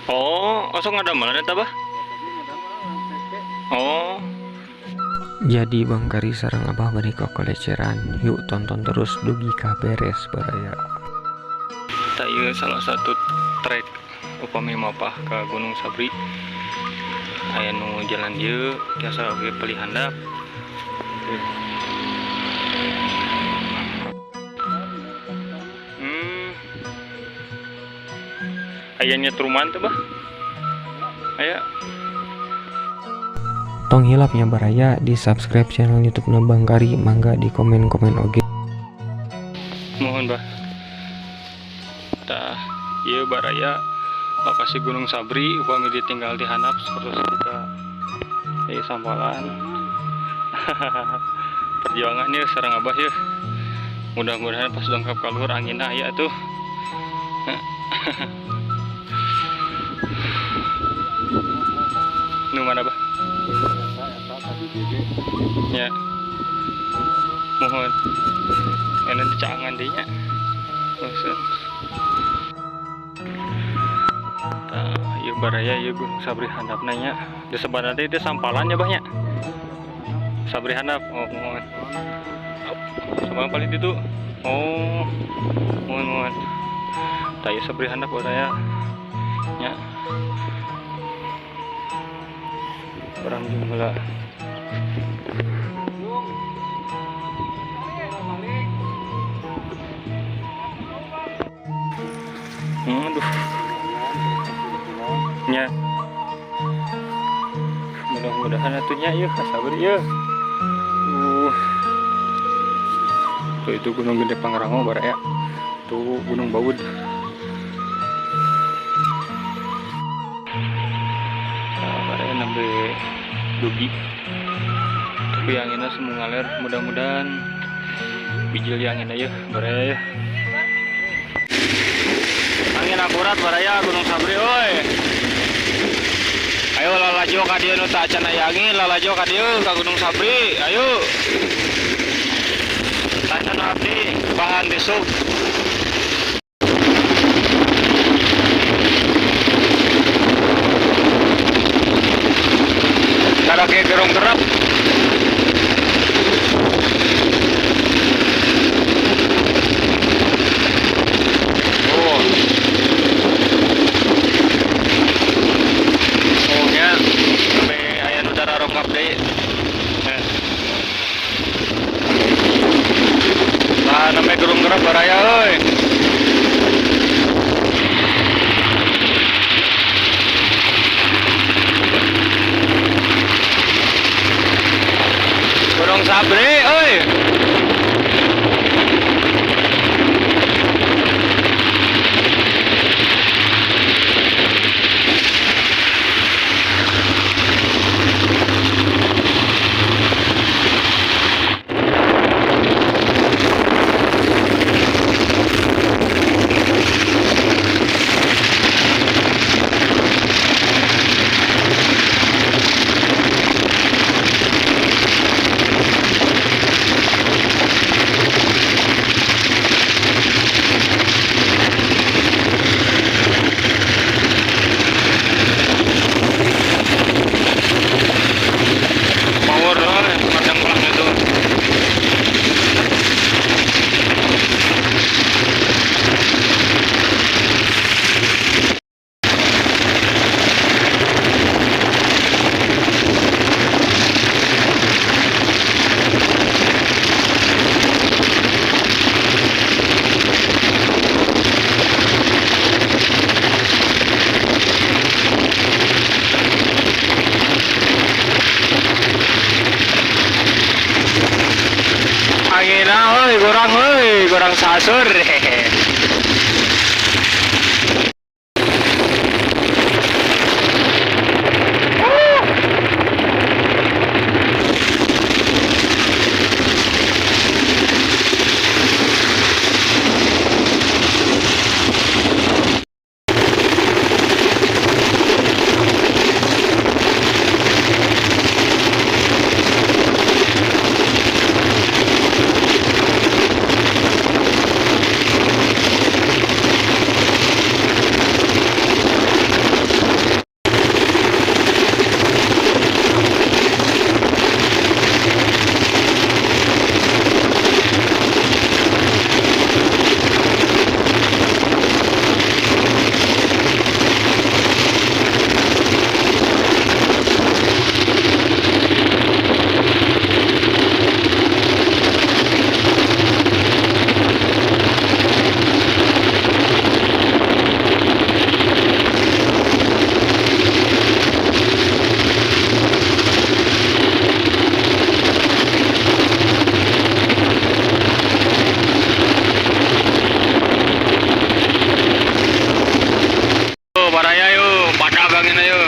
Oh, osok ngadamelan eta bah? Oh. Jadi Bang Kari sareng Abah bari kokoleceran. Yuk tonton terus dugi ka beres baraya. Tah ieu salah satu trek upami mapah ka Gunung Sabri. Aya nu jalan dieu tiasa oge palih handap. Aya nyetruman teh bah? Aya. Tong hilap nya baraya di subscribe channel YouTube na Bang Kari, mangga di komen-komen oge. Mohon bah. Tah ieu baraya lokasi Gunung Sabri upami ditinggal di handap seperti kita di sampalan. Perjuangan ieu sareng Abah ieu. Mudah-mudahan pas dongkap ka luhur anginna aya atuh. Nu mana bah? Ya. Mohon. Enak dicangan deui nya. Bosen. Tah, ieu baraya ieu Gunung Sabri handapna nya. Di sebenarnya teh sampalan ya bah nya. Sabri handap. Oh, mohon. Sama paling ditu. Oh. Mohon mohon. Tah ieu Sabri handap baraya. Nya. Orang jumlah. Aduh. Nya. Mudah-mudahan atunya ieu sabar ieu. Tuh itu Gunung Gede Pangrango baraya. Tuh Gunung Baud. Nah, baraya nembe dugi. Tapi anginnya semua ngalir, mudah-mudahan bijil yang anginnya ya baraya ya. Angin akurat baraya Gunung Sabri oi. Ayo lalajo ka dieu nu teu acan aya angin, lalajo ka dieu ka Gunung Sabri, ayo. Tacan abdi bahan besok. Karake gerong kerap. Oh. Oh nya sampai aya nu dararongkap deui. Nah, namanya gerung kerap baraya euy. Gunung Sabri euy. Angin oi, gorang oi, gorang sasur. Baraya yo, badag anginna yo.